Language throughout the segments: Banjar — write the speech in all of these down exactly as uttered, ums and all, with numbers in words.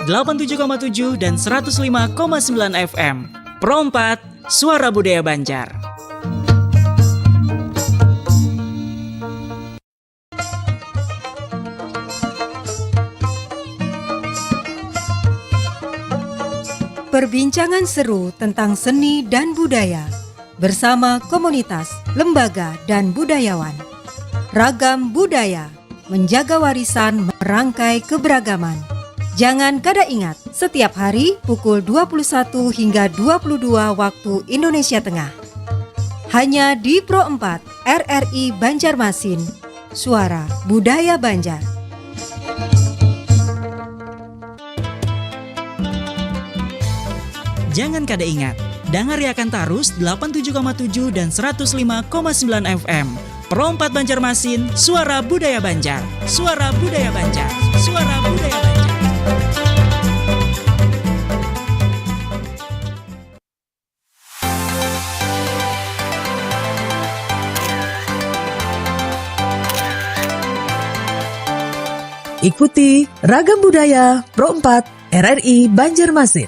delapan tujuh koma tujuh dan seratus lima koma sembilan F M. Pro empat, Suara Budaya Banjar. Perbincangan seru tentang seni dan budaya bersama komunitas, lembaga, dan budayawan. Ragam budaya, menjaga warisan, merangkai keberagaman. Jangan kada ingat, setiap hari pukul dua puluh satu hingga dua puluh dua waktu Indonesia Tengah. Hanya di Pro empat, R R I Banjarmasin, suara budaya Banjar. Jangan kada ingat, dangariakan tarus delapan tujuh koma tujuh dan seratus lima koma sembilan F M. Pro empat Banjarmasin, suara budaya Banjar. Suara budaya Banjar. Suara budaya Banjar. Ikuti Ragam Budaya Pro empat R R I Banjarmasin.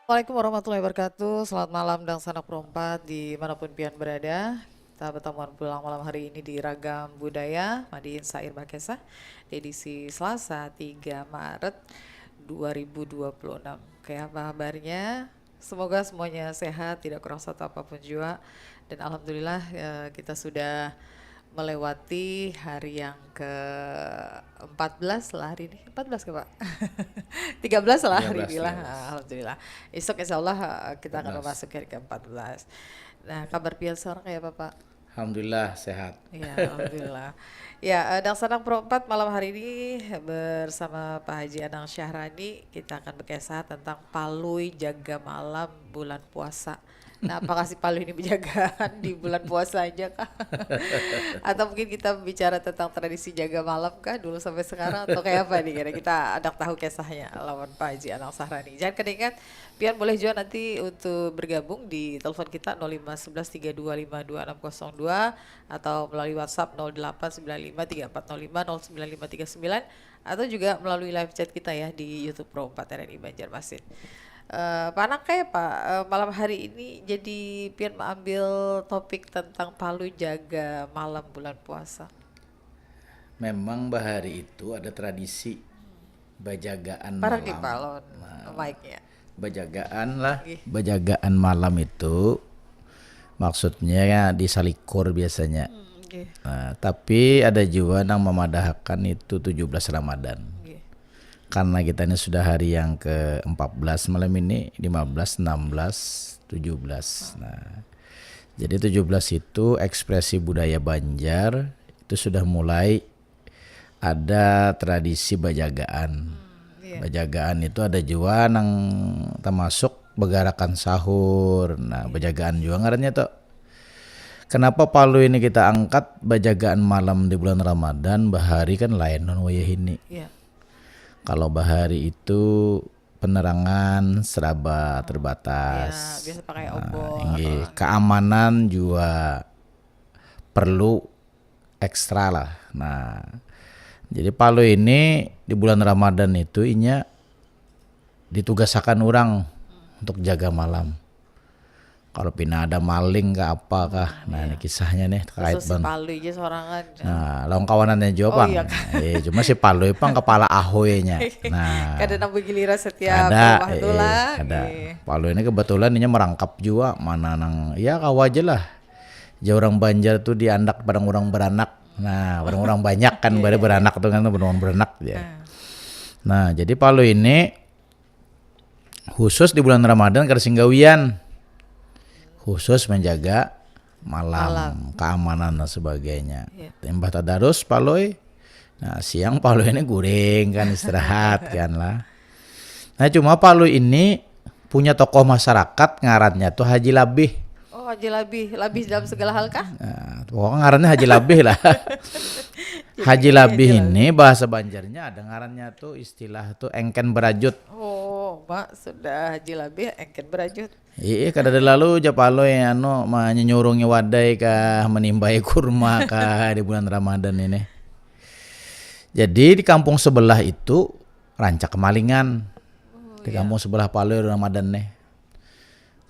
Assalamualaikum warahmatullahi wabarakatuh. Selamat malam dangsanak Pro empat di manapun pian berada. Kita bertemuan pulang malam hari ini di Ragam Budaya, Madiin Sair Bakesah, di edisi Selasa tiga Maret dua ribu dua puluh enam. Oke, apa kabarnya? Semoga semuanya sehat, tidak kurang satu apapun jua. Dan alhamdulillah, eh, kita sudah melewati hari yang ke empat belas lah hari ini. Empat belas ke, Pak? Tiga belas lah hari ini lah. Alhamdulillah. Esok insya Allah, eh, kita akan memasuki hari ke empat belas. Nah, kabar pian seorang kayak apa, Pak? Alhamdulillah, sehat. Ya, alhamdulillah. Ya, eh, Dangsanak Pro empat malam hari ini bersama Pak Haji Anang Syahrani, kita akan berkisah tentang palui jaga malam bulan puasa. Nah, apakah si palui ini bejagaan di bulan puasa aja kah? Atau mungkin kita bicara tentang tradisi jaga malam kah dulu sampai sekarang atau kayak apa nih? Kira kita ada tahu kisahnya lawan Pak Haji Anang Syahrani. Jangan kada ingat, pian boleh juga nanti untuk bergabung di telepon kita nol lima sebelas tiga dua lima dua enam kosong dua atau melalui WhatsApp nol delapan sembilan lima tiga empat nol lima nol sembilan lima tiga sembilan atau juga melalui live chat kita ya di YouTube Pro empat R R I Banjarmasin. Eh, Pak Anang, kayak apa, eh, malam hari ini jadi pian mengambil topik tentang palui jaga malam bulan puasa? Memang bahari itu ada tradisi bajagaan Parang malam. Di palon, Nah, mic-nya. Bajagaan lah. Nggih. Bajagaan malam itu maksudnya ya di salikur biasanya. Hmm, nggih. Nah, tapi ada juga nang memadahakan itu tujuh belas Ramadan. Nggih. Karena kita ini sudah hari yang ke empat belas malam ini, lima belas, enam belas, tujuh belas. Nah, jadi tujuh belas itu ekspresi budaya Banjar itu sudah mulai ada tradisi bajagaan. Iya. Bajagaan itu ada jua nang termasuk bagarakan sahur. Nah, bajagaan jua ngarannya tuh. Kenapa palui ini kita angkat bajagaan malam di bulan Ramadan, bahari kan lain non wayah ini. Iya. Kalau bahari itu penerangan serba terbatas. Iya, biasa pakai Nah, obor. Inggih, keamanan juga perlu ekstra lah. Nah, jadi palui ini di bulan Ramadan itu inya ditugasakan orang untuk jaga malam. Kalau pina ada maling kah apa kah, nah ini kisahnya nih terkait Khusus si bang. palui aja sorangan. Nah, lawan kawanannya juga Oh, pang. Iya, Kak. Eh, cuma si palui pang kepala ahoynya. Nah, Kada nambah giliran setiap ada, rumah eh, tuh lah. ada. Iya. Palui ini kebetulan ini merangkap juga mana nang ya kawa aja lah. Ya orang Banjar tuh diandak padang orang beranak. Nah, padang orang banyak kan, Iya, pada iya, beranak tuh kan, padang orang beranak ya. Nah, Nah, jadi palui ini khusus di bulan Ramadan kada sing gawian. Khusus menjaga malam, Malam. Keamanan dan sebagainya. Iya. Imbah tadarus palui. Nah, siang palui ini guring kan, istirahat kan lah. Nah, cuma palui ini punya tokoh masyarakat ngarannya tuh Haji Labih. Oh, Haji Labih, Labih dalam segala hal kah? Nah, pokoknya ngarannya Haji Labih lah. Haji Labih ini bahasa Banjarnya ada ngarannya tuh, istilah tuh engken berajut. Oh, Mak sudah haji labih, engken berajut. Iya, kada ada lalu ja Palui anu menyurungi wadai kah, menimbai kurma kah di bulan Ramadan ini. Jadi di kampung sebelah itu rancak kemalingan. Di kampung sebelah Palui Ramadan nih.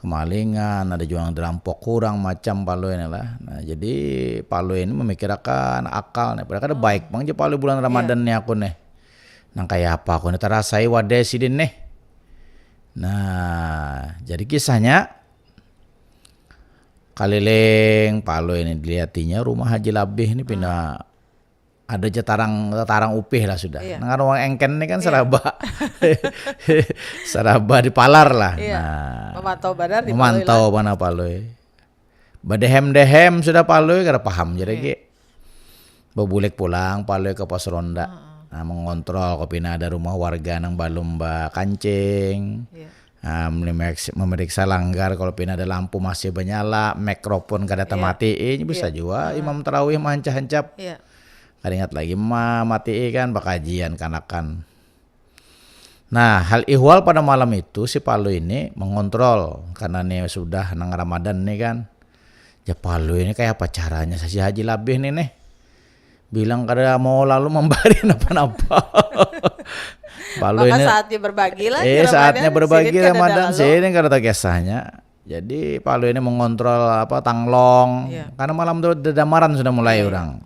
Kemalingan, ada juga yang dirampok kurang macam Palui ini lah. Nah, jadi Palui ini memikirakan akal nih. Padahal kada baik bang ja Palui bulan Ramadan nih aku nih. Nang kayak apa aku nih terasai wadai sidin nih. Nah, jadi kisahnya kaliling Palui ini diliatinya rumah Haji Labih ini pina ada ja tarang tarang upih lah sudah. Iya. Nang orang engken ini kan seraba seraba dipalar lah. Iya. Nah, Memantau banar di memantau mana Palui. Badehem-dehem sudah Palui kada paham jadi ki. Babulik pulang Palui ke pos ronda. Nah, mengontrol kok pina ada rumah warga nang balum bakancing. Iya. Nah, memeriksa, memeriksa langgar kalau pina ada lampu masih banyala, mikrofon kada tamatiin, bisa jua imam tarawih mahancap-hancap. Iya. Kada ingat lagi mamatii kan bakajian kanakan. Nah, hal ihwal pada malam itu si Palui ini mengontrol karena nih sudah nang Ramadan nih kan. Ya Palui ini kayak apa caranya si Haji Labih nih nih. Bilang kada mau lalu membari napa-napa. Palui Maka ini saatnya berbagi lah. Eh, di Ramadan, saatnya berbagi sidin kada ada Ramadan, lalu. Sidin kada tahu kisahnya. Jadi Palui ini mengontrol apa tanglong. Iya. Karena malam itu dadamaran sudah mulai orang.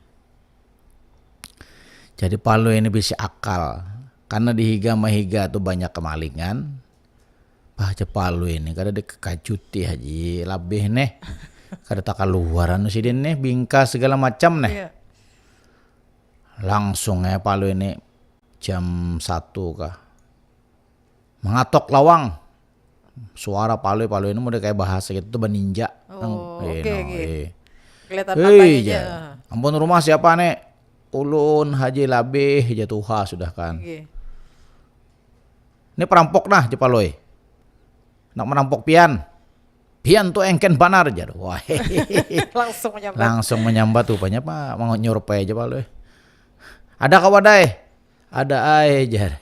Jadi Palui ini bisi akal. Karena di higa mahiga tu banyak kemalingan. Bah, ja Palui ini kada dikekacuti Haji Labih nih. Kada takaluar anu sidin nih, bingkas segala macam nih. Iya. Langsung ya Palui ini jam satu kah. Mengatok lawang. Suara Palui, Palui ini udah kayak bahasa gitu tuh beninja. Oh, Eh, oke, no, oke. eh. Kelihatan Hei, matanya ja. aja. Ampun rumah siapa nih? Ulun Haji Labih ja tuha sudah kan. Oke. Ini perampok nah, ja Palui. Nak merampok pian. Pian tuh engken banar jar. Wah. Langsung menyambat. Langsung menyambat rupanya Pak, mau nyurupai aja Palui. Ada kah wadai? Ada ai jar.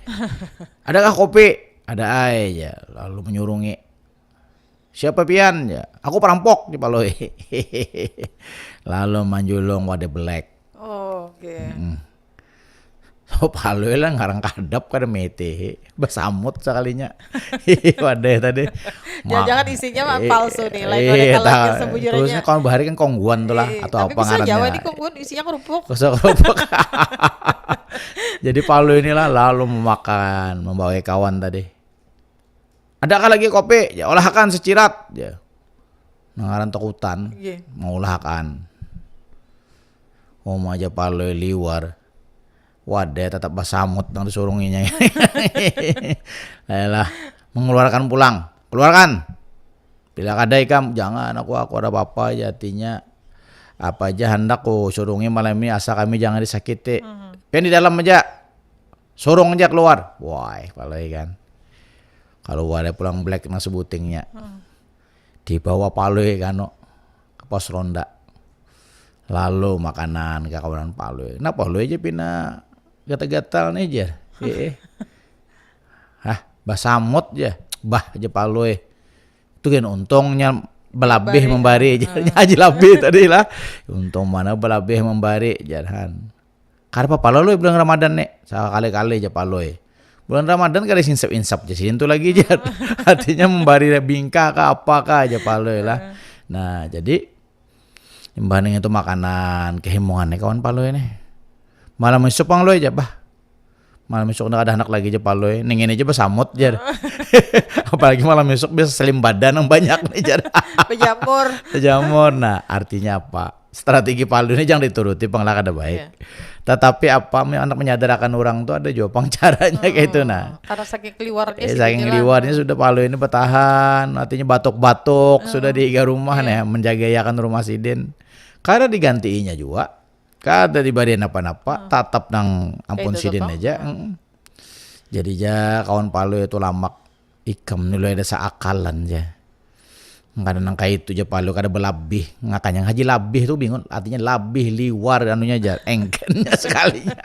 Adakah kopi? Ada ai jar. Lalu menyurungi. Siapa pian? Ya, aku perampok di Palui. Lalu manjulung wadai belek. Oh, oke. So Palui lah ngarang kadap kada mete. Basamut sekalinya. Wadai tadi. Jangan-jangan isinya mah Eh, palsu nih, lain eh, wadai kalak tak- yang sebujurnya. Terusnya kawan bahari kan kongguan tuh lah Eh, atau tapi apa bisa ngarannya. Jawa di kongguan isinya kerupuk. Kosong kerupuk. Jadi Palui inilah lalu memakan, membawa kawan tadi. Adakah lagi kopi? Ya, olahakan secirat. Ya. Nangaran takutan. Iya. Mau olahakan. Uma aja Palui liwar. Wadai tetap basamut nang disurunginya. Ayolah, mengeluarkan pulang. Keluarkan. Bila kada ikam, jangan aku aku ada apa-apa aja artinya. Apa aja hendak ku surungi malam ini asal kami jangan disakiti. Pian di dalam aja. Surung aja keluar. Wah, Palui kan. Kalau ada pulang black nang sebutingnya. Dibawa Palui kanu ke pos ronda. Lalu makanan kakawanan Palui. Nah, Palui aja pina gatal-gatal nih aja. Heeh. Hah, basamut aja. Bah aja Palui. Itu kan untungnya belabih membari aja. Haji Labih tadi lah. Untung mana belabih membari jarhan. Kada apa-apa Palui bulan Ramadan nih. Sekali-kali aja Palui. Bulan Ramadan kada insap-insap aja sidin tuh lagi jar. Artinya membari bingka kah apa kah aja Palui lah. Nah, jadi imbah ning itu makanan kehimungan nih kawan Palui nih. Malam isuk pang Lui aja bah. Malam isuk kada handak lagi aja Palui. Ning ini aja basamut jar. Apalagi malam isuk biasa selim badan yang banyak nih jar. Bejamur. Jamur. Nah, artinya apa? Strategi Palui ini jangan dituruti pang lah kada baik. Iya. Tetapi apa me- anak menyadarakan orang tuh ada juga pang caranya kayak itu nah. Karena saking keliwarnya Eh, sih saking gitulah. Liwarnya sudah Palui ini bertahan, artinya batuk-batuk sudah di iga rumah nih, menjagayakan rumah sidin. Kada digantiinya juga, kada dibari napa-napa, tatap nang ampun Kayak itu sidin tuh, aja. Mm. Jadi ja kawan Palui itu lamak ikam ni Lui ada saakalan ja. Kada nang kaya itu ja Palui kada belabih. Ngakanya ngaji labih tuh bingung artinya labih liwar anunya ja engkennya sekalinya.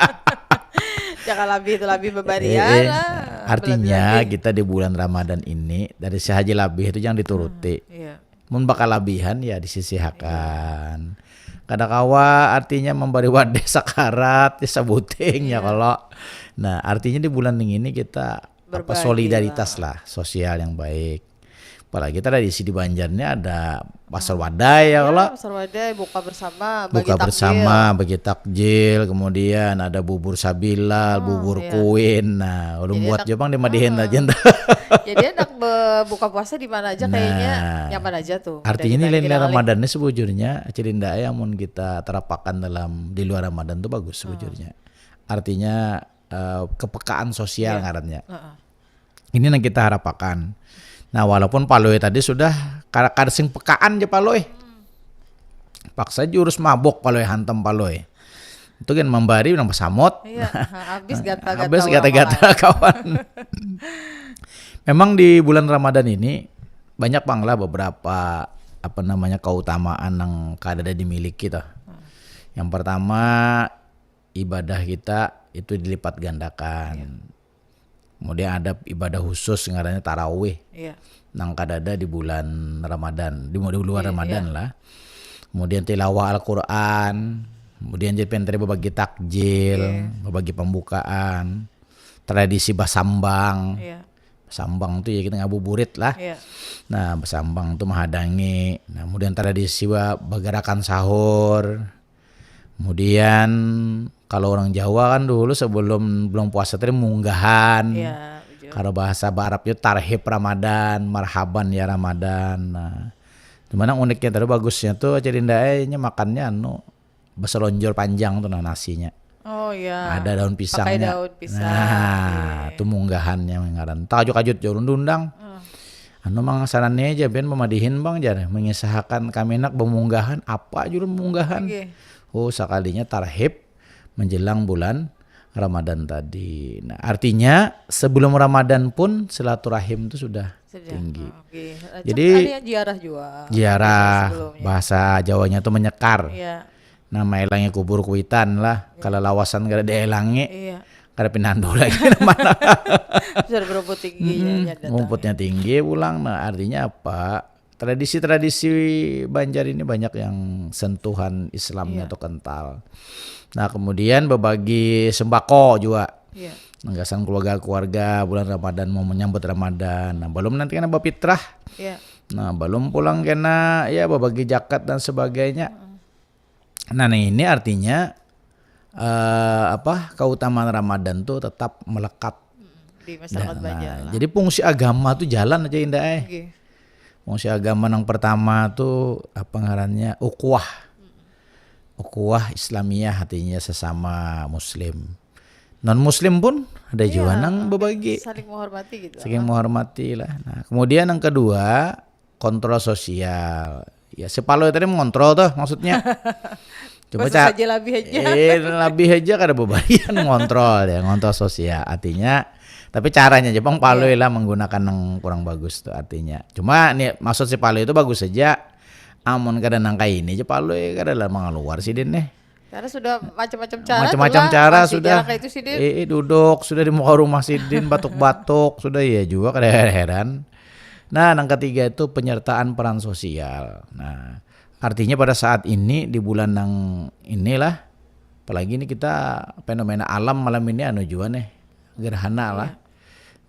Jangan labih itu labih Eh, babarian eh. Lah. Artinya, kita di bulan Ramadan ini, dari sahaja labih itu jangan dituruti. Iya. Mun bakalabihan, ya disisihakan. Kada kawa artinya mambari wadai sakarat, ya sabuting ya kalau. Nah, artinya di bulan ini kita apa, Berbagi solidaritas lah, sosial yang baik. Apalagi tradisi di Banjar ini ada pasar wadai ya kalau. Pasar wadai, buka bersama, bagi Buka takjil. Bersama, bagi takjil, kemudian ada bubur sabilal, Oh, bubur iya. Kuin. Nah, ulun Jadi buat enak- juga pang dimadihin aja. Jadi enak be- buka puasa di mana aja kayaknya Nah, nyaman aja tuh. Artinya Udah nilai-nilai kita Ramadan ini sebujurnya, Cik Linda, yang mun kita terapakan dalam di luar Ramadan tuh bagus sebujurnya. Artinya eh, kepekaan sosial Iya. Ngarannya. Heeh. Ini yang kita harapakan. Nah, walaupun Palui tadi sudah kada kada sing pekaan aja Palui. Paksa jurus mabok Palui, hantam Palui. Itu kan membari nang besamot. Iya, habis gata-gata. Habis Orang gata-gata makan. Kawan. Memang di bulan Ramadan ini banyak pang lah beberapa apa namanya keutamaan yang kada ada dimiliki toh. Yang pertama, ibadah kita itu dilipat gandakan. Kemudian ada ibadah khusus ngarannya tarawih Iya. nang kada ada di bulan Ramadan, di, di luar Ramadan lah. Kemudian tilawah Al-Quran, kemudian jadi penting berbagi takjil, berbagi pembukaan, tradisi basambang. Iya. Basambang tuh ya kita ngabuburit lah. Iya. Nah, basambang tuh menghadangi. Nah, kemudian tradisi ba- bagarakan sahur. Kemudian kalau orang Jawa kan dulu sebelum belum puasa tadi munggahan. Iya, betul. Kalau bahasa Arab itu tarhib Ramadan, marhaban ya Ramadan. Nah, cuman yang uniknya tadi bagusnya tuh Cik Linda, eh, ini makannya anu beselonjor panjang tuh nah nasinya. Oh iya. Ada daun pisangnya. Pakai daun pisang. Nah, itu munggahannya ngaran. Takajut-kajut jauh diundang. Anu mang sarannya aja ben pemadihin bang jar mengisahkan kami nak bemunggahan apa aja ulun munggahan. Oke. Oh, sekalinya tarhib menjelang bulan Ramadan tadi. Nah, artinya sebelum Ramadan pun silaturahim itu sudah, Sudah. tinggi. Oke. Nah, Jadi, ada yang ziarah juga. Ziarah, Sebelumnya. Bahasa Jawanya tuh menyekar. Iya. Nah, maelangi kubur kuitan lah. Kalau lawasan kada dielangi, Iya. kada pinandu lagi mana. Sudah berumput tinggi ya, ya, datang. Rumputnya tinggi pulang. Nah, artinya apa? Tradisi-tradisi Banjar ini banyak yang sentuhan Islamnya tuh kental. Nah, kemudian berbagi sembako juga. Iya. Nang gasan keluarga-keluarga bulan Ramadan mau menyambut Ramadan. Nah, belum nanti kan bapitrah. Iya. Nah, belum pulang kena ya berbagi zakat dan sebagainya. Nah, nah, ini artinya eh, apa keutamaan Ramadan tuh tetap melekat Di masyarakat Nah, Banjar lah. Jadi fungsi agama tuh jalan aja Indah eh. Oke. Fungsi agama yang pertama tuh apa ngarannya ukhuwah. Ukhuwah Islamiyah artinya sesama muslim. Non muslim pun ada juga Iya, nang berbagi. Saling menghormati gitu. Saling menghormati lah. Nah, kemudian yang kedua kontrol sosial. Ya si Palui tadi mengontrol tuh maksudnya. Cuma Bahasa ca- saja lebih aja. Eh, lebih aja kada berbarian ngontrol ya, ngontrol sosial. Artinya tapi caranya aja bang Palui lah menggunakan yang kurang bagus tuh artinya. Cuma nih maksud si Palui itu bagus saja. Amun kada nang kayak ini aja Palui kada lah mengeluar sidin nih. Karena sudah macam-macam cara. Macam-macam tuh lah. Cara Masih sudah. Jarang kayak itu sih dia. Eh, eh, duduk sudah di muka rumah sidin batuk-batuk sudah ya juga kada heran. Nah, yang ketiga itu penyertaan peran sosial. Nah, artinya pada saat ini di bulan yang inilah, apalagi ini kita fenomena alam malam ini anu juga nih gerhana lah.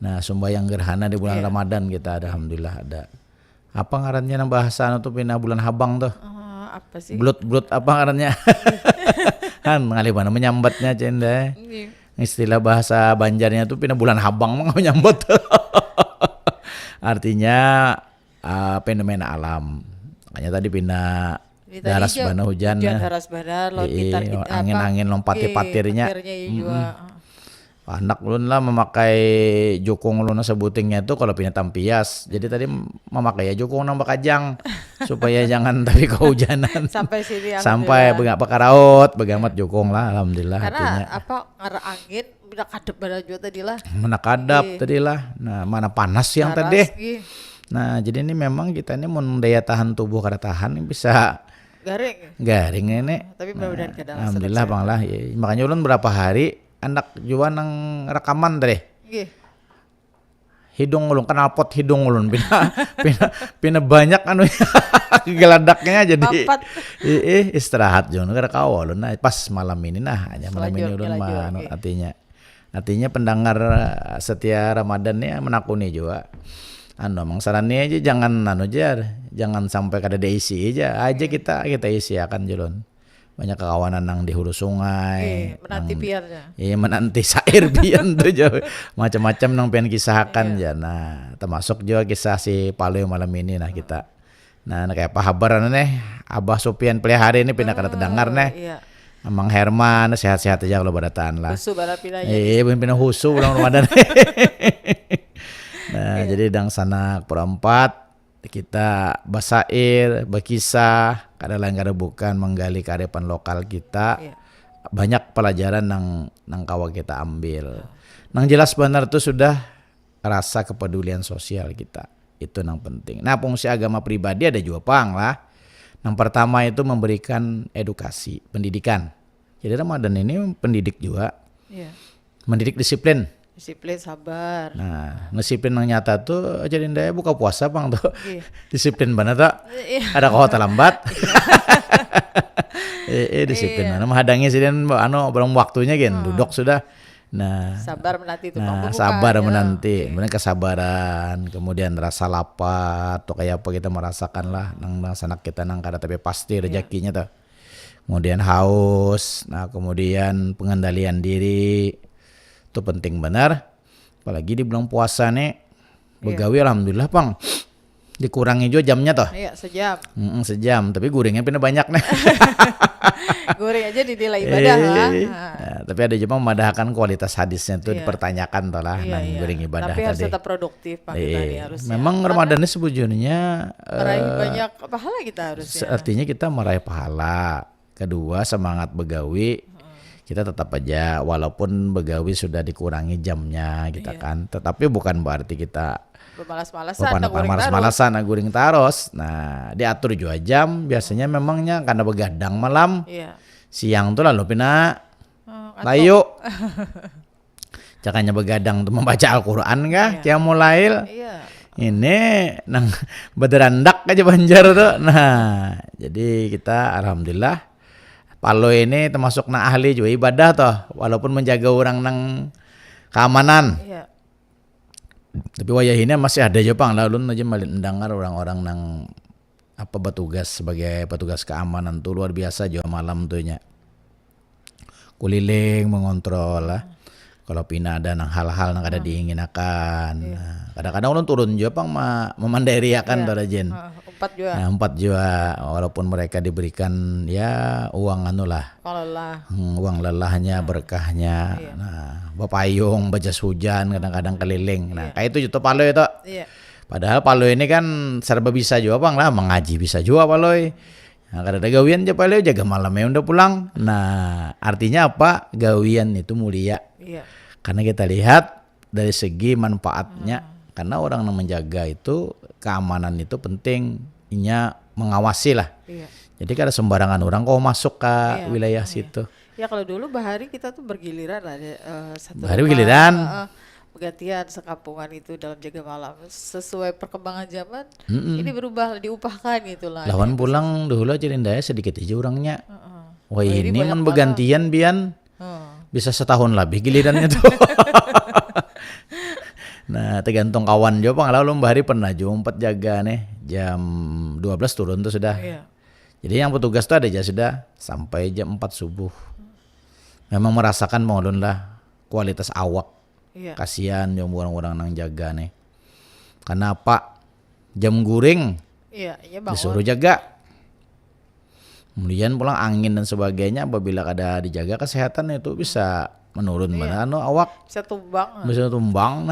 Nah, sumbayang gerhana di bulan Ramadan kita ada, alhamdulillah ada. Apa ngarannya nang bahasa anu tuh pina bulan habang tuh? Eh, apa sih? Blut-blut apa ngarannya? Kan ngalih mana menyambatnya cendai. Ini. Istilah bahasa Banjarnya tuh pina bulan habang mah menyambat. Artinya eh, fenomena alam. Makanya tadi pina Ini tadi daras aja bana hujan hujan ya. Daras banar, laut Iya, kita, kita angin-angin apa, lompati-patirnya. patirnya iya juga. Anak ulun lah memakai jukung ulun sebutingnya tuh kalau pina tampias. Jadi tadi memakai ya jukung nang bakajang supaya jangan tadi kehujanan. Sampai sini Sampai alhamdulillah. Begak pakaraut, begamat jukung lah alhamdulillah Karena artinya. Apa ngarah angin udah kadep banar juga tadi lah. Mana kadap Iya. Tadi lah. Nah, mana panas yang Daras, tadi. Gih. Nah, jadi ini memang kita ini mun daya tahan tubuh kada tahan ini bisa Garing. garing ini. Tapi mudah-mudahan kada lah Alhamdulillah sehat-sehat. Bang lah. Ya. Makanya ulun berapa hari anak jua nang rekaman tadi. Gih. hidung ulun, knalpot hidung ulun pina pina pina banyak anu geladaknya jadi Papat. Ih, istirahat jung kada kawa ulun nah pas malam ini nah hanya malam ini Selanjutnya ulun lah mah jua, anu, oke. Artinya artinya pendengar eh, setia Ramadan nih menakuni juga anu mangsarani aja jangan anu jar jangan sampai kada ada isi aja aja kita kita isi akan julun banyak kekawanan nang di hulu sungai Iya, menanti nang- piannya. Iya menanti sair pian tuh jauh macam-macam nang pian kisahakan ya nah termasuk juga kisah si Palui malam ini nah kita nah kayak apa habar anu nih Abah Supian pelihari ini pindah kada terdengar nih Iya. Amang Herman sehat-sehat aja kalau barataan lah Husu barapi lah ya. Iya, bukan pindah husu bulan Ramadan. Nah, jadi dangsanak perempat kita basair, bakisah, kada lain kada bukan menggali kearifan lokal kita. Iya. Banyak pelajaran nang nang kawa kita ambil. Nang jelas benar tuh sudah rasa kepedulian sosial kita. Itu nang penting. Nah, fungsi agama pribadi ada juga pang lah. Nang pertama itu memberikan edukasi, pendidikan. Jadi Ramadan ini pendidik juga, Iya. mendidik disiplin. Disiplin, sabar. Nah, disiplin yang nyata tuh aja Dinda ya buka puasa pang tuh. Iya. Disiplin banget tuh. Iya. Ada kau terlambat. eh, eh disiplin mana menghadangi sih dan anu belum waktunya gen duduk sudah. Nah, Sabar menanti itu. nah Bang, sabar bukanya. menanti. Kemudian kesabaran, kemudian rasa lapar, tuh kayak apa kita merasakan lah, nang nang sanak kita nang kada tapi pasti rezekinya tuh. Kemudian haus, nah kemudian pengendalian diri itu penting benar. Apalagi di bulan puasa nih, begawi alhamdulillah pang dikurangi juga jamnya toh. Iya, sejam. Mm-mm, sejam, tapi guringnya pindah banyak nih. Guring aja dinilai ibadah lah. Eh, Nah. Nah, tapi ada juga memadahakan kualitas hadisnya tuh Iya. dipertanyakan toh lah Iya, nang iya. guring ibadah Tapi harus tadi. tetap produktif Pak Iya. Gitani harusnya. Memang Karena Ramadan ini sebujurnya meraih eh, banyak pahala kita harusnya. se- artinya kita meraih pahala. Kedua semangat begawi kita tetap aja walaupun begawi sudah dikurangi jamnya kita Iya. kan. Tetapi bukan berarti kita Bermalas-malasan, Papan nak guring tarus. malas-malasan nah, guring taros. Nah, diatur jua jam. Biasanya memangnya karena begadang malam. Iya. Siang tuh lalu pina Oh, ngantuk. layu. Cakanya begadang tuh membaca Al-Quran kah? Iya. Qiyamul lail. Iya. Ini nang bederandak aja Banjar tuh. Nah, jadi kita alhamdulillah Palui ini termasuk nang ahli juga ibadah toh, walaupun menjaga orang nang keamanan. Iya. Tapi wayah ini masih ada juga pang lah ulun aja malihat mendengar orang-orang nang apa bertugas sebagai petugas keamanan tuh luar biasa juga malam tuh nya. Kuliling mengontrol lah. Kalau pina ada nang hal-hal nang kada diinginakan. Nah, kadang-kadang ulun turun juga pang ma- memandiriakan Iya. tuh rajin. Ah, empat juga. Nah, empat juga walaupun mereka diberikan ya uang anu lah. Kalau lah. Hmm, uang lelahnya, berkahnya. Iya. Nah, bapayung, bajas hujan, kadang-kadang keliling. Nah, Iya. kayak itu juga Palui itu. Iya. Padahal Palui ini kan serba bisa juga pang lah, mengaji bisa juga Palui. Nah, kada ada gawian aja Palui, jaga malamnya udah pulang. Nah, artinya apa? Gawian itu mulia. Iya. Karena kita lihat dari segi manfaatnya. Karena orang yang menjaga itu keamanan itu penting, inya mengawasi lah. Iya. Jadi kada sembarangan orang kau masuk ke Iya, wilayah iya. situ. Ya kalau dulu bahari kita tuh bergiliran lah, eh, satu Bahari rumah, bergiliran. Heeh, bergantian sekampungan itu dalam jaga malam. Sesuai perkembangan zaman, Mm-mm. ini berubah, diupahkan gitu lah. Lawan Diatur pulang dulu aja Dinda ya sedikit aja orangnya. Heeh. Wah Oh, ini ini banyak mun banget. Begantian pian Heeh. bisa setahun lebih gilirannya tuh. Nah, tergantung kawan juga pang lah ulun bahari pernah juga umpat jaga nih jam dua belas turun tuh sudah. Iya. Jadi yang petugas tuh ada aja sudah sampai jam empat subuh. Memang merasakan pang ulun lah kualitas awak. Iya. Kasihan jam orang-orang nang jaga nih. Karena apa? Jam guring Iya, iya bangun. disuruh jaga. Kemudian pulang angin dan sebagainya apabila kada dijaga kesehatan itu bisa menurun Iya. mana anu awak Bisa tumbang. bisa tumbang.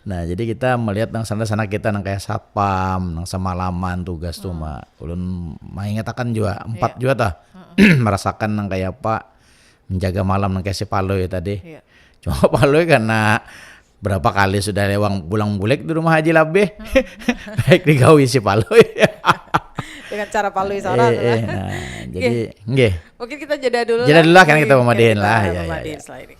Nah, jadi kita melihat nang sana-sana kita nang kayak satpam, nang semalaman tugas tuh mah. Ulun mengatakan juga empat Iya. juga tah. Merasakan nang kayak apa menjaga malam nang kayak si Palui tadi. Iya. Cuma Palui karena berapa kali sudah lewang pulang bulik di rumah Haji Labih. Baik digawi si Palui. Dengan cara Palui seorang Eh, lah. eh, nah, jadi nggih. Mungkin kita jeda dulu. Jeda dulu lah, kan Jadi, kita pemadihin kita lah, ya, ya, pemadihin ya. Setelah ini.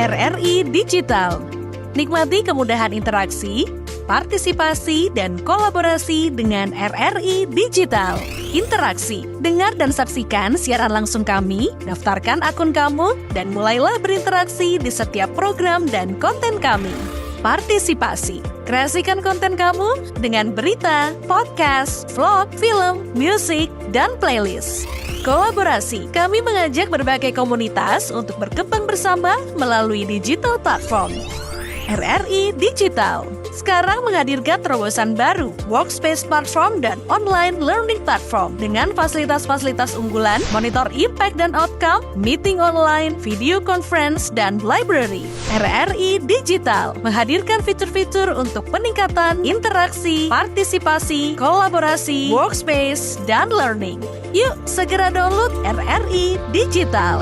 R R I Digital. Nikmati kemudahan interaksi, partisipasi, dan kolaborasi dengan R R I Digital. Interaksi. Dengar dan saksikan siaran langsung kami, daftarkan akun kamu, dan mulailah berinteraksi di setiap program dan konten kami. Partisipasi. Kreasikan konten kamu dengan berita, podcast, vlog, film, musik, dan playlist. Kolaborasi. Kami mengajak berbagai komunitas untuk berkembang bersama melalui digital platform. R R I Digital sekarang menghadirkan terobosan baru, Workspace Platform dan Online Learning Platform, dengan fasilitas-fasilitas unggulan, monitor impact dan outcome, meeting online, video conference, dan library. R R I Digital menghadirkan fitur-fitur untuk peningkatan interaksi, partisipasi, kolaborasi, workspace, dan learning. Yuk, segera download R R I Digital.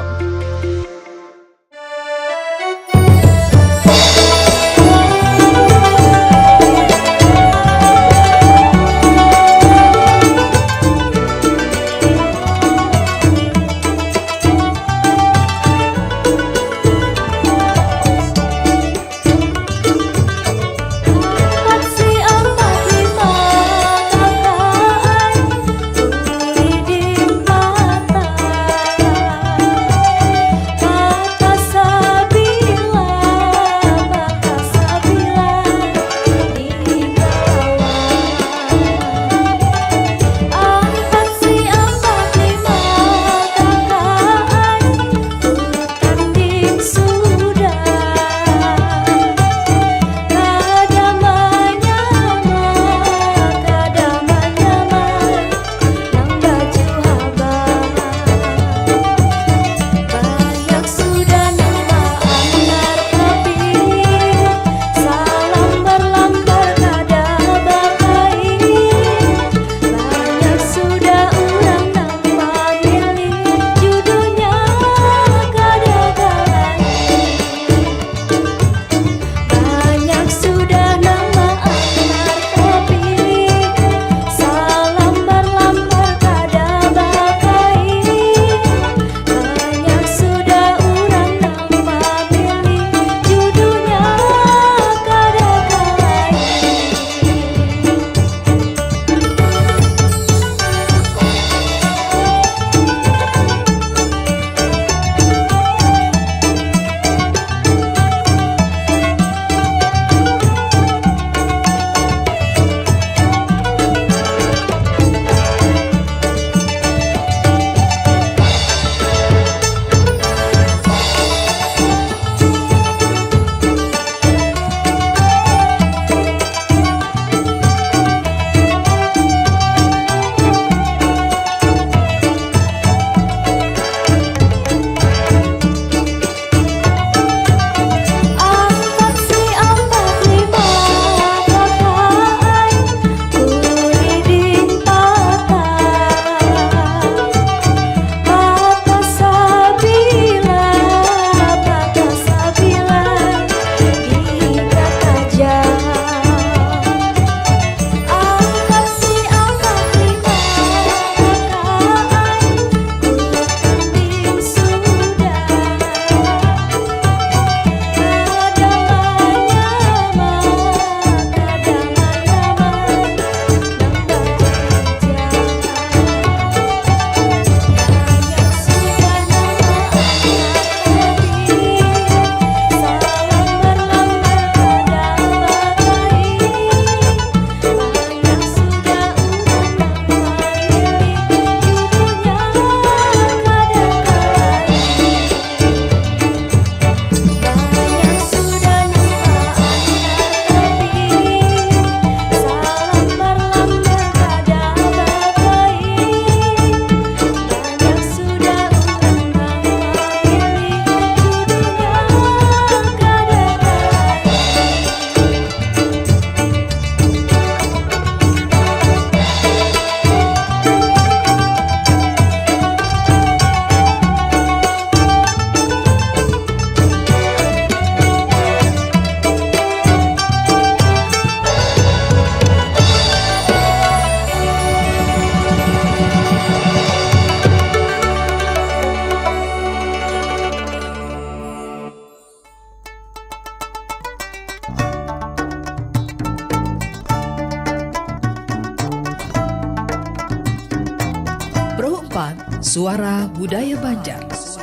Suara Budaya Banjar. Terima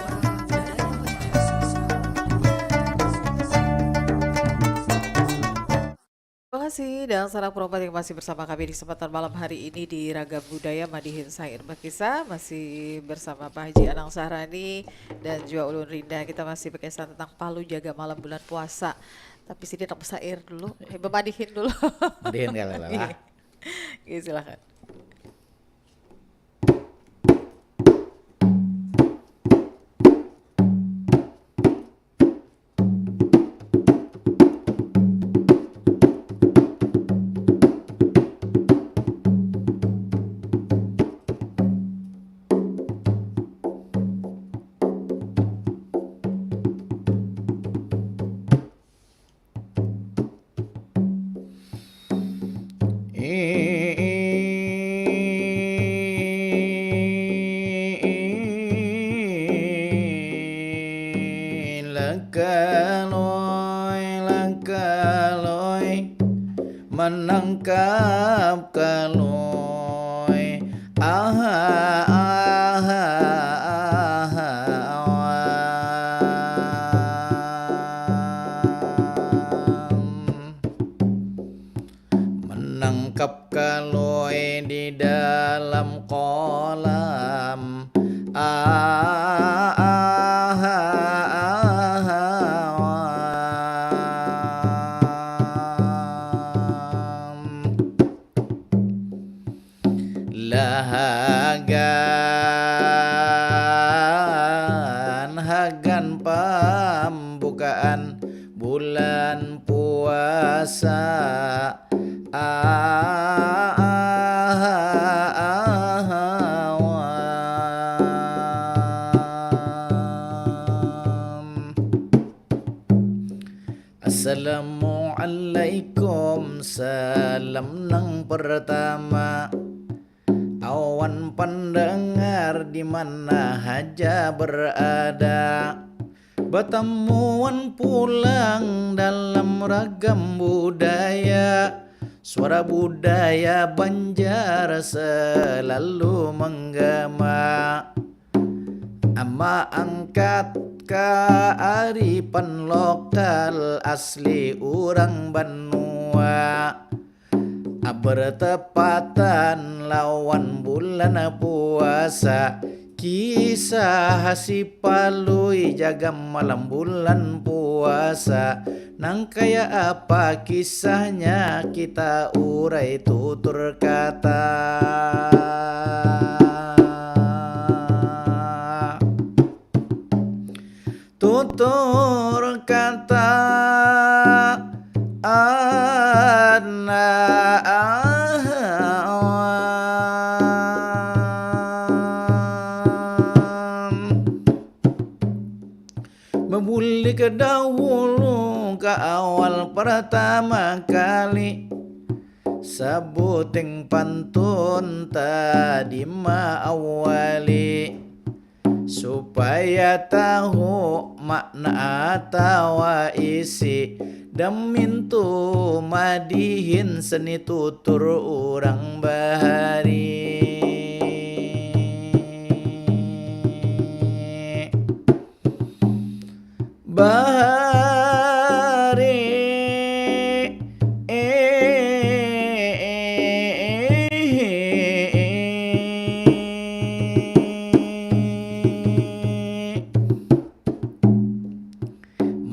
kasih dan salam hormat yang masih bersama kami di kesempatan malam hari ini di Ragam Budaya Madihin Sair Bakisah, masih bersama Pak Haji Anang Sahrani dan juga Ulun Rinda. Kita masih berkisah tentang Palu jaga malam bulan puasa. Tapi sini tak besair dulu, eh, bemadihin dulu. Madihin kali lah. Oke, silakan. Lakaloi, lakaloi, menangkap kaloi. Aha, aha, aha, awam. Menangkap kaloi di dalam kolam. Ah, ah, ah, ah, wam. Lah hagan, hagan pambukaan bulan puasa. Ah, ah, ah, ah, wam. Assalamualaikum, salam nang pertama. Awan pandangar di mana haja berada. Batamuan pulang dalam ragam budaya. Suara budaya Banjar selalu menggema. Ama angkat kearifan lokal asli urang banua. Bertepatan lawan bulan puasa, kisah si Palui jaga malam bulan puasa. Nang kaya apa kisahnya kita urai tutur kata. Tutur kata ana awam. Membulik dahulu ke awal pertama kali. Sabuting pantun tadi maawali. Supaya tahu makna atawa isi, damintu madihin seni tutur urang bahari. Bahari.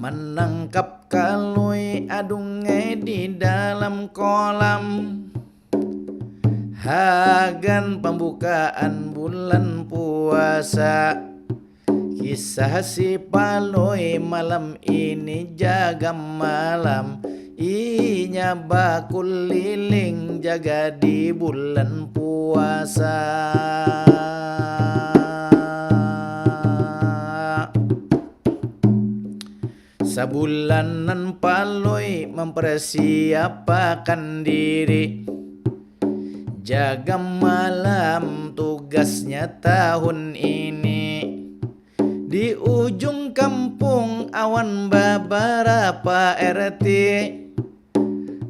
Manangkap kalui adungai di dalam kolam. Hagan pambukaan bulan puasa. Kisah si Palui malam ini jaga malam. Inya bakuliling jaga di bulan puasa. Sabulanan Palui mempersiapakan diri. Jaga malam tugasnya tahun ini. Di ujung kampung awan babarapa R T.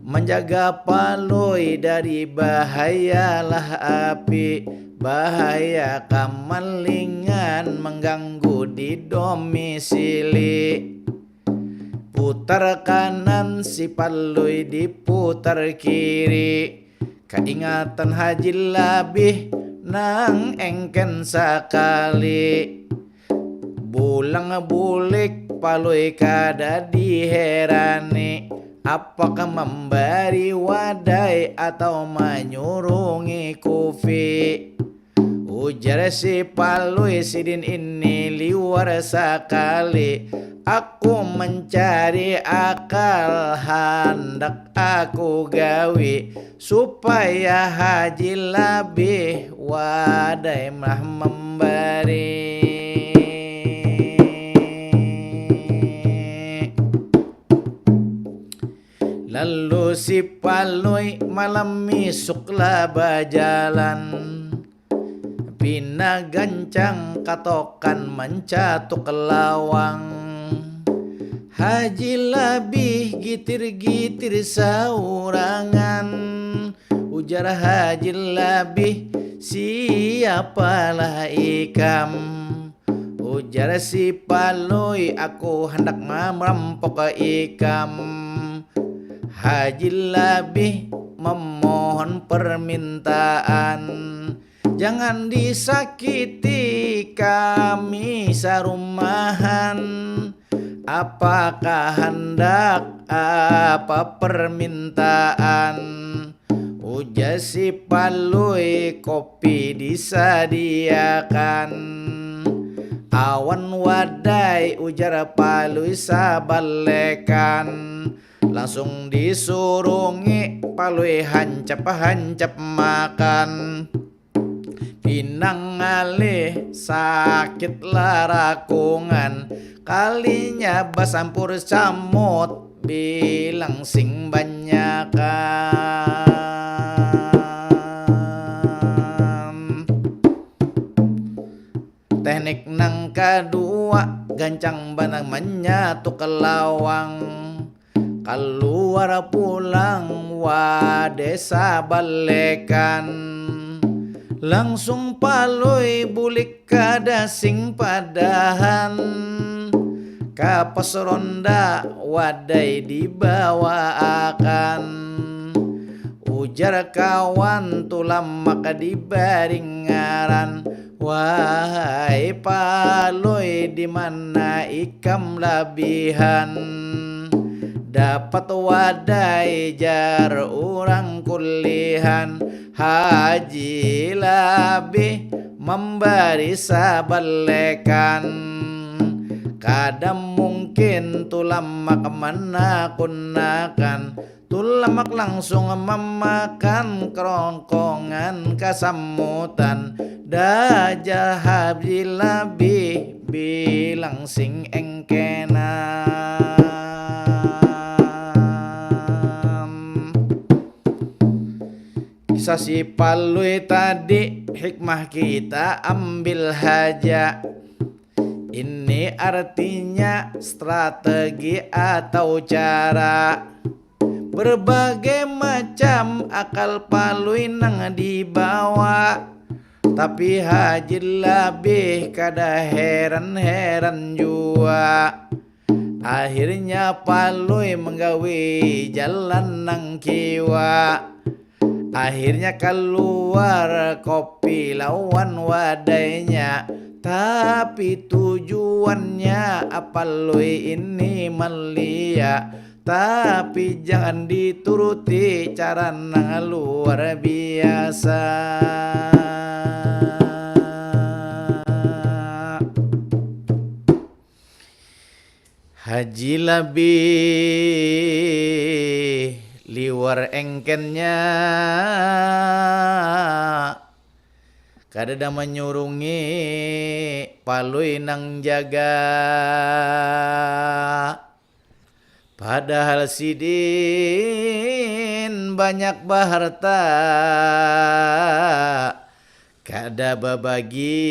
Manjaga Palui dari bahayalah api. Bahaya kamalingan mengganggu di domisili. Putar kanan si Palui diputar kiri. Kaingatan Haji Labih nang engken sakali. Bulang bulik Palui kada diherani. Apakah membari wadai atau manyurungi kufi? Ujar si Palui, sidin ini liwar sakali. Aku mencari akal, handak aku gawi supaya Haji Labih wadai mah membari. Lalu si Palui malam misuk lah bajalan. Pina gancang katokan mancatuk lawang. Haji Labih gitir-gitir saurangan. Ujar Haji Labih, siapalah ikam? Ujar si Palui, aku handak merampok ikam. Haji Labih memohon permintaan. Jangan disakiti kami sarumahan. Apakah handak apa permintaan? Ujar si Palui, kopi disadiakan. Awan wadai, ujar Palui sabalekan. Langsung disurungi Palui hancap-hancap makan. Pinang ngalih sakit larakungan, kalinya basampur samut bilang sing banyakan. Teknik nang kadua gancang banar manyatuk lawang. Kaluar pulang wadai sabalekan. Langsung Palui bulik kada sing padahan. Ka pos ronda wadai dibawaakan. Ujar kawan Tulamak dibari ngaran. Wahai Palui, di mana ikam labihan? Dapat wadai jar urang kulihan. Haji Labih mambari sabalekan. Kada mungkin Tulamak manakunakan. Tulamak langsung mamakan kerongkongan kasamutan. Dajal Haji Labih bilang sing engkenan. Kisah si Palui tadi hikmah kita ambil haja. Ini artinya strategi atau cara. Berbagai macam akal Palui nang dibawa. Tapi Haji Labih kada heran-heran jua. Akhirnya Palui menggawi jalan nang kiwa. Akhirnya kaluar kopi lawan wadainya. Tapi tujuannya Palui ini malia. Tapi jangan dituruti cara nang luar biasa. Haji Labih liwar engkennya kadada manyurungi Palui nang jaga. Padahal sidin banyak baharta, kada babagi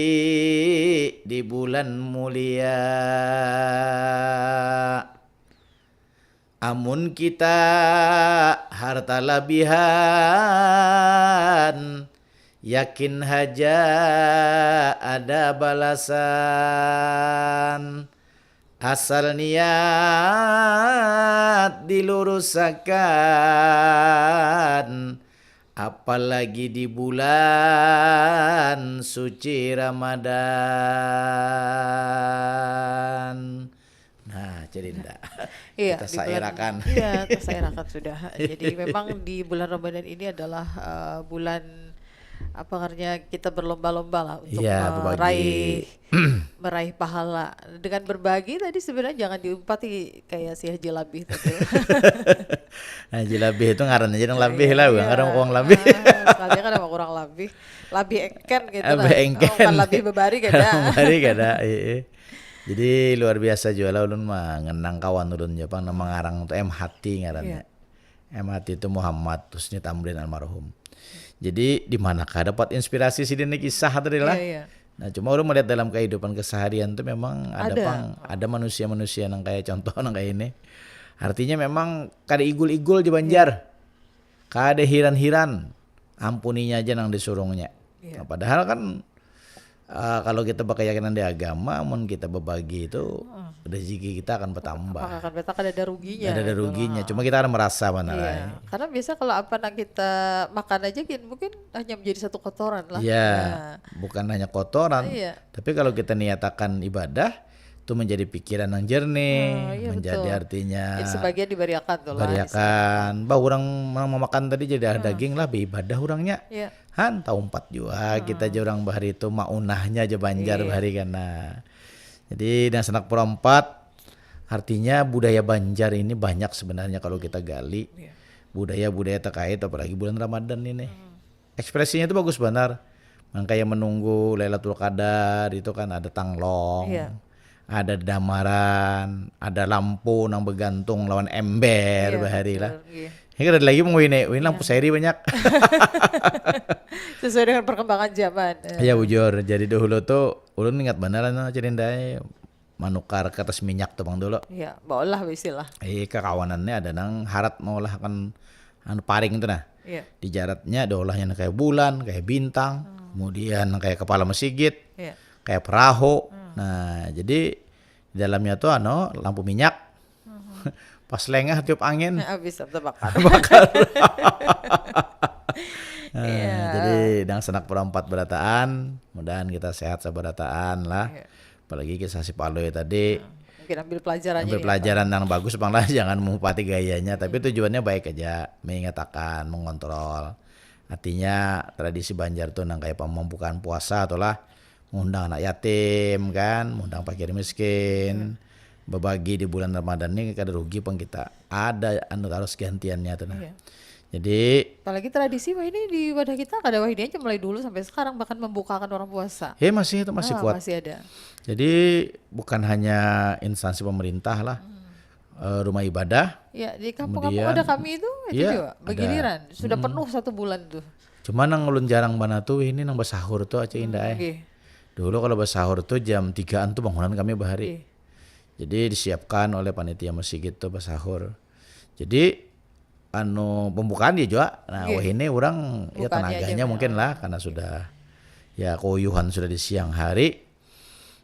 di bulan mulia. Amun kita harta labihan, Yakin haja ada balasan, asal niat dilurusakan, apalagi di bulan suci Ramadan. Nah, jadi ndak. Iya, Kita di bulan- sairakan. Iya, tersairakan sudah. Jadi memang di bulan Ramadan ini adalah eh, bulan apa namanya, kita berlomba-lomba lah untuk Iya, meraih berbagi. meraih pahala dengan berbagi. Tadi sebenarnya jangan diumpati kayak si Haji Labih tadi. Nah, Haji Labih itu ngaran aja nang labih lah, bukan Iya. kadang uang labih. Ah, sekalinya kan sama kurang labih. Labih engken gitu Labih nah. Engken. Oh, bukan labih bebari kada. Bari kada, iya. Jadi luar biasa juga lah ulun mengenang kawan ulun Jepang nama ngarang tuh M Hati ngarannya. Iya. M Hati itu Muhammad Husni Tamrin almarhum. Jadi di manakah dapat inspirasi sidin ni kisah tadi lah. Iya, iya. Nah, cuma ulun melihat dalam kehidupan keseharian tuh memang ada Ada. pang ada manusia-manusia nang kayak contoh nang kayak ini. Artinya memang kada igul-igul di Banjar. Kada hiran-hiran. Ampuninya aja nang disurungnya. Iya. Nah, padahal kan eh, kalau kita berkeyakinan di agama, mun kita berbagi itu rezeki kita akan bertambah. Maka kan beta kada ada ruginya. Ada ada gitu ruginya. lah. Cuma kita ada merasa benar Iya. ai. Karena biasa kalau apa nang kita makan aja gin mungkin hanya menjadi satu kotoran lah. Iya, Nah, bukan hanya kotoran, Iya. tapi kalau kita niatakan ibadah, itu menjadi pikiran yang jernih, Oh, iya, menjadi betul. artinya Ya, sebagian dibariakan tuh lah. bariakan. Bah orang mau makan tadi jadi ada daging lah, beribadah orangnya. Iya. Han, tahu empat juga kita aja orang bahari itu maunahnya aja Banjar Iya. bahari kan. Nah, jadi dan sanak perempat artinya budaya Banjar ini banyak sebenarnya kalau kita gali Iya. budaya-budaya terkait apalagi bulan Ramadan ini. Ekspresinya itu bagus benar. Nang kayak menunggu Lailatul Qadar itu kan ada tanglong, Iya. ada damaran, ada lampu nang bergantung lawan ember Iya, bahari betul, lah. Iya. Ini kada lagi mengwine, wine lampu seri banyak. Sesuai dengan perkembangan zaman. Eh, Ya bujur, jadi dahulu tuh ulun ingat benar anu cerindai manukar kertas minyak tuh bang dulu. Iya, baolah bisi lah. Eh kekawanannya ada nang harat mengolahkan anu paring tuh nah. Iya. Dijaratnya ada olahnya nang kayak bulan, kayak bintang, kemudian nang kayak kepala mesigit, Iya. kayak perahu. Nah, jadi di dalamnya tuh anu lampu minyak. Pas lengah tiup angin, Nah, habis terbakar. bakar. Nah, Iya. Jadi dang sanak perempat berataan, mudahan kita sehat sabarataan lah. Iya. Apalagi kisah si Palui tadi. Mungkin ambil pelajarannya Ambil ya, pelajaran yang bagus bang lah, jangan mengupati gayanya, tapi tujuannya baik aja, mengatakan, mengontrol. Artinya tradisi Banjar tuh nang kayak pembukaan puasa tuh lah, ngundang anak yatim kan, ngundang fakir miskin, berbagi di bulan Ramadan ini kada rugi pang kita. Ada anu terus gantiannya tuh nah. Iya. Jadi Apalagi tradisi wah ini di wadah kita kada wah ini aja mulai dulu sampai sekarang bahkan membukakan orang puasa. Ya masih itu masih Ah, kuat. Masih ada. Jadi bukan hanya instansi pemerintah lah, eh, rumah ibadah. Ya, di kampung-kampung Kemudian- ada kami itu itu Iya, juga ada. Begiliran sudah penuh satu bulan tuh. Cuma nang ulun jarang bana tuh ini nang basahur tuh aja indah eh. Nggih. Dulu kalau basahur tuh jam tigaan tuh bangunan kami bahari. Nggih. Jadi disiapkan oleh panitia masjid tuh basahur. Jadi anu pembukaan dia juga. Nah, Nggih. Wah ini orang ya Bukaannya aja, tenaganya mungkin oh. Lah karena sudah ya koyuhan sudah di siang hari.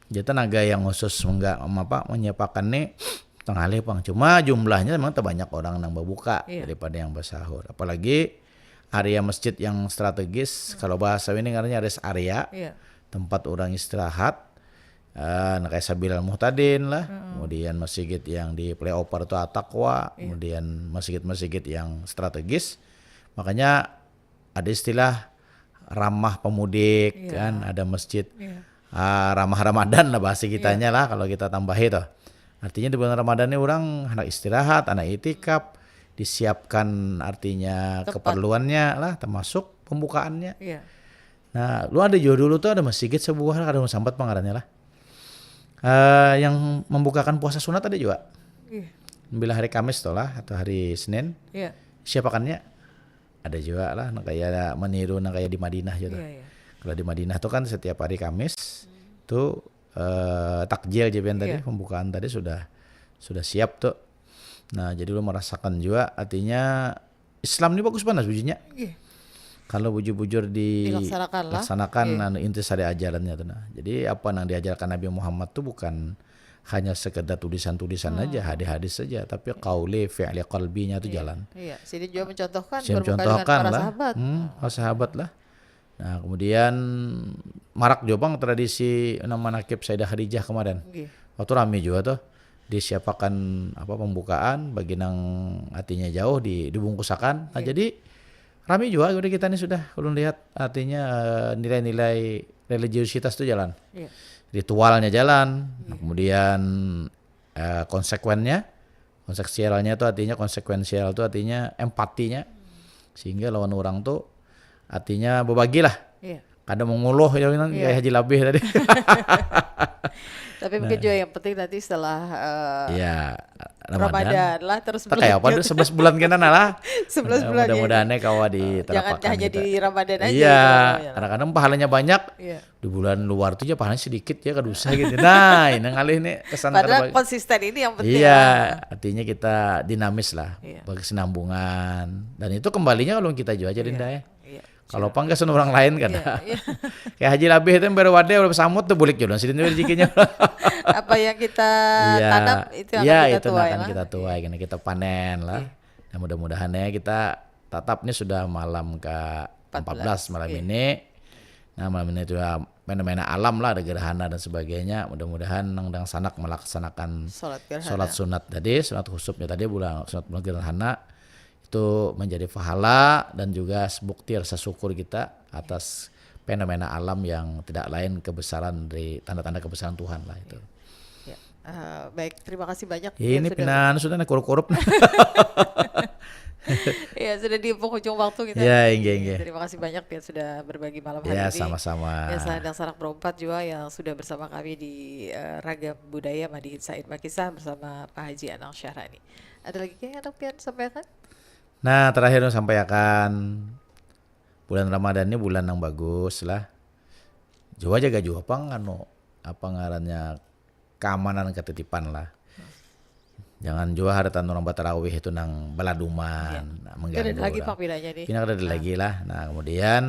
Jadi tenaga yang khusus enggak apa menyiapakan nih tengalih pang. Cuma jumlahnya memang terbanyak orang yang berbuka Iya. Daripada yang bersahur. Apalagi area masjid yang strategis. Kalau bahasa ini ngarannya rest area, Iya. Tempat orang istirahat. Eh, nah, kayak Sabilal Muhtadin lah, kemudian masjid yang di flyover tuh Atakwa, kemudian masjid-masjid yang strategis. Makanya ada istilah ramah pemudik Iya. Kan, ada masjid Iya. ah, ramah Ramadan lah bahasa kitanya lah kalau kita tambahi tuh. Artinya di bulan Ramadan ini orang hendak istirahat, anak itikaf, disiapkan artinya Tempat. Keperluannya lah, termasuk pembukaannya. Iya. Nah, lu ada juga dulu tuh ada masjid sebuah lah, kada sambat pangarannya lah. Eh, yang membukakan puasa sunat ada juga. Iya. Bila hari Kamis tuh lah atau hari Senin, Iya. siapakannya ada juga lah, nah, kayak meniru nah kayak di Madinah gitu. Iya, iya. Kalau di Madinah tuh kan setiap hari Kamis tuh eh, takjil J P N tadi Iya. Pembukaan tadi sudah sudah siap tuh. Nah, jadi lu merasakan juga artinya Islam ini bagus banget bujurnya. Iya. kalau bujur-bujur di Dilaksanakan lah. laksanakan Iya. Anu, inti dari ajarannya tuh nah. Jadi apa yang diajarkan Nabi Muhammad tuh bukan hanya sekedar tulisan-tulisan Hmm. aja, hadis-hadis saja, tapi qauli, fi'li, qalbinya tuh Iya. jalan. Iya, sini juga mencontohkan Saya bermuka dengan mencontohkan para lah, sahabat. Hmm, para sahabat lah. Nah, kemudian marak juga bang tradisi nama nakib Sayyidah Khadijah kemarin. Nggih. Waktu rame juga tuh disiapakan apa pembukaan bagi nang hatinya jauh di dibungkusakan. Nah, Iya. jadi rame juga udah kita nih sudah ulun lihat artinya eh, nilai-nilai religiusitas tuh jalan. Iya. Ritualnya jalan, Iya. Kemudian eh, konsekuennya, konseksualnya tuh artinya konsekuensial tuh artinya empatinya. Sehingga lawan orang tuh artinya berbagi lah. Iya. Kada menguluh ya kan Iya. kayak Haji Labih tadi. Tapi mungkin juga yang penting nanti setelah eh, Iya, Ramadan, Ramadan. Lah terus Tak kayak apa tuh sebelas bulan kena nah lah. Sebelas bulan ya. Mudah-mudahan ya kawa Jangan diterapkan hanya gitu. Di Ramadan aja. Iya, Gitu, ya. Kadang-kadang pahalanya banyak. Iya. Di bulan luar tuh aja pahalanya sedikit ya, kada usah gitu. Nah, ini ngalih nih kesan Padahal terbagi. Konsisten ini yang penting. Iya, Ya. Artinya kita dinamis lah, Iya. berkesinambungan. Dan itu kembalinya kalau kita juga aja Iya. Dinda ya. Iya. Kalau apa nggak orang lain kan. Iya, iya. Kayak Haji Labih itu yang baru wadah udah samut tuh bulik juga sini rezekinya. Apa yang kita Iya. tanam itu akan Iya, kita itu tuai akan lah. Kita tuai, kan kita panen lah. Iya. Nah, mudah-mudahan ya kita tatap nih sudah malam ke empat belas malam Iya. Ini. Nah, malam ini juga fenomena alam lah, ada gerhana dan sebagainya. Mudah-mudahan nang dangsanak melaksanakan Sholat gerhana. Sholat sunat tadi, sunat khusufnya tadi, bulan sunat bulan gerhana itu menjadi pahala dan juga bukti rasa syukur kita atas fenomena alam yang tidak lain kebesaran dari tanda-tanda kebesaran Tuhan lah itu. Ya. Eh, baik, terima kasih banyak. Ini Sudah pinan sudah nih kurup-kurup. Ya, sudah di penghujung waktu kita. Ya, inggih, inggih. Terima kasih banyak Pian sudah berbagi malam hari Ya, ini. Sama-sama. Ya, saya Dangsanak Berempat juga yang sudah bersama kami di eh, Ragam Budaya Madihin Said Makisah bersama Pak Haji Anang Syahrani. Ada lagi yang hendak Pian sampaikan? Nah, terakhir sampaikan bulan Ramadan ini bulan yang bagus lah. Jua jaga jua pang anu apa ngarannya keamanan ketitipan lah. Jangan jua haratan orang batarawih itu nang baladuman, nah, Kada mengganggu lagi orang. Pang pilanya nih. Pina kada ada lagi lah. Nah, kemudian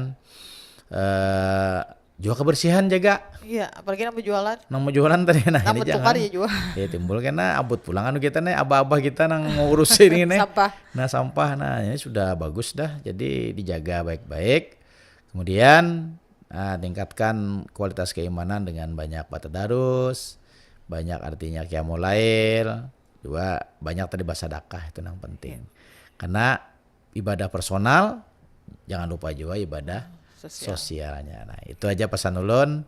eh jua kebersihan jaga. Iya, apalagi nang berjualan. Nang mau jualan tadi nah Nang ini bertukar jangan. Ya jua. Ya timbul kena abut pulang anu kita nih abah-abah kita nang ngurus ini nih. Sampah. Nah sampah nah ini sudah bagus dah. Jadi dijaga baik-baik. Kemudian nah, tingkatkan kualitas keimanan dengan banyak batadarus, banyak artinya qiyamul lail, juga banyak tadi basadakah itu yang penting. Karena ibadah personal jangan lupa juga ibadah Sosial. Sosialnya. Nah, itu aja pesan ulun.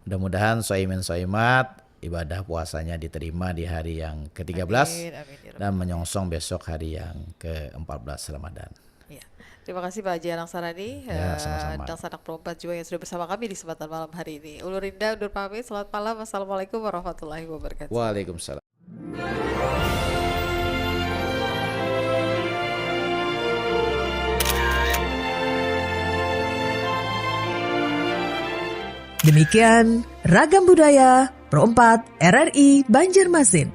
Mudah-mudahan soimin soimat ibadah puasanya diterima di hari yang ke-tiga belas Amin, amin, ya Rabbal dan menyongsong besok hari yang ke-empat belas Ramadan. Ya. Terima kasih Pak Haji Anang Sarani, Ya, eh, sama-sama. Dangsanak Perempat juga yang sudah bersama kami di kesempatan malam hari ini. Ulun Rinda undur pamit, selamat malam. Wassalamualaikum warahmatullahi wabarakatuh. Waalaikumsalam. Demikian Ragam Budaya Pro empat R R I Banjarmasin.